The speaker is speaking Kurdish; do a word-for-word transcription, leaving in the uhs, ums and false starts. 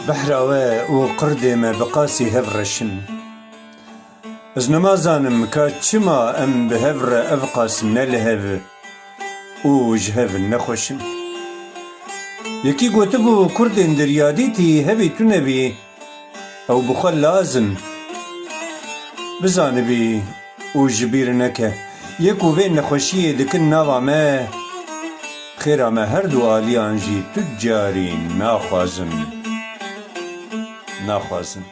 Behra we û qirdê me bi qasî hev reş in. Ez nima zanim ka çima em bi hev re ev qas ne li hev û ji hev nexweş in. Yekî gotibû, kurdên diryadîtî hevî tune bî, ew bi xwe laz in. Bizanibî û ji bîr neke, yê ku vê nexweşiyê dikin nava me, xêra me her du aliyan jî tu carî naxwazin. Naxwazin.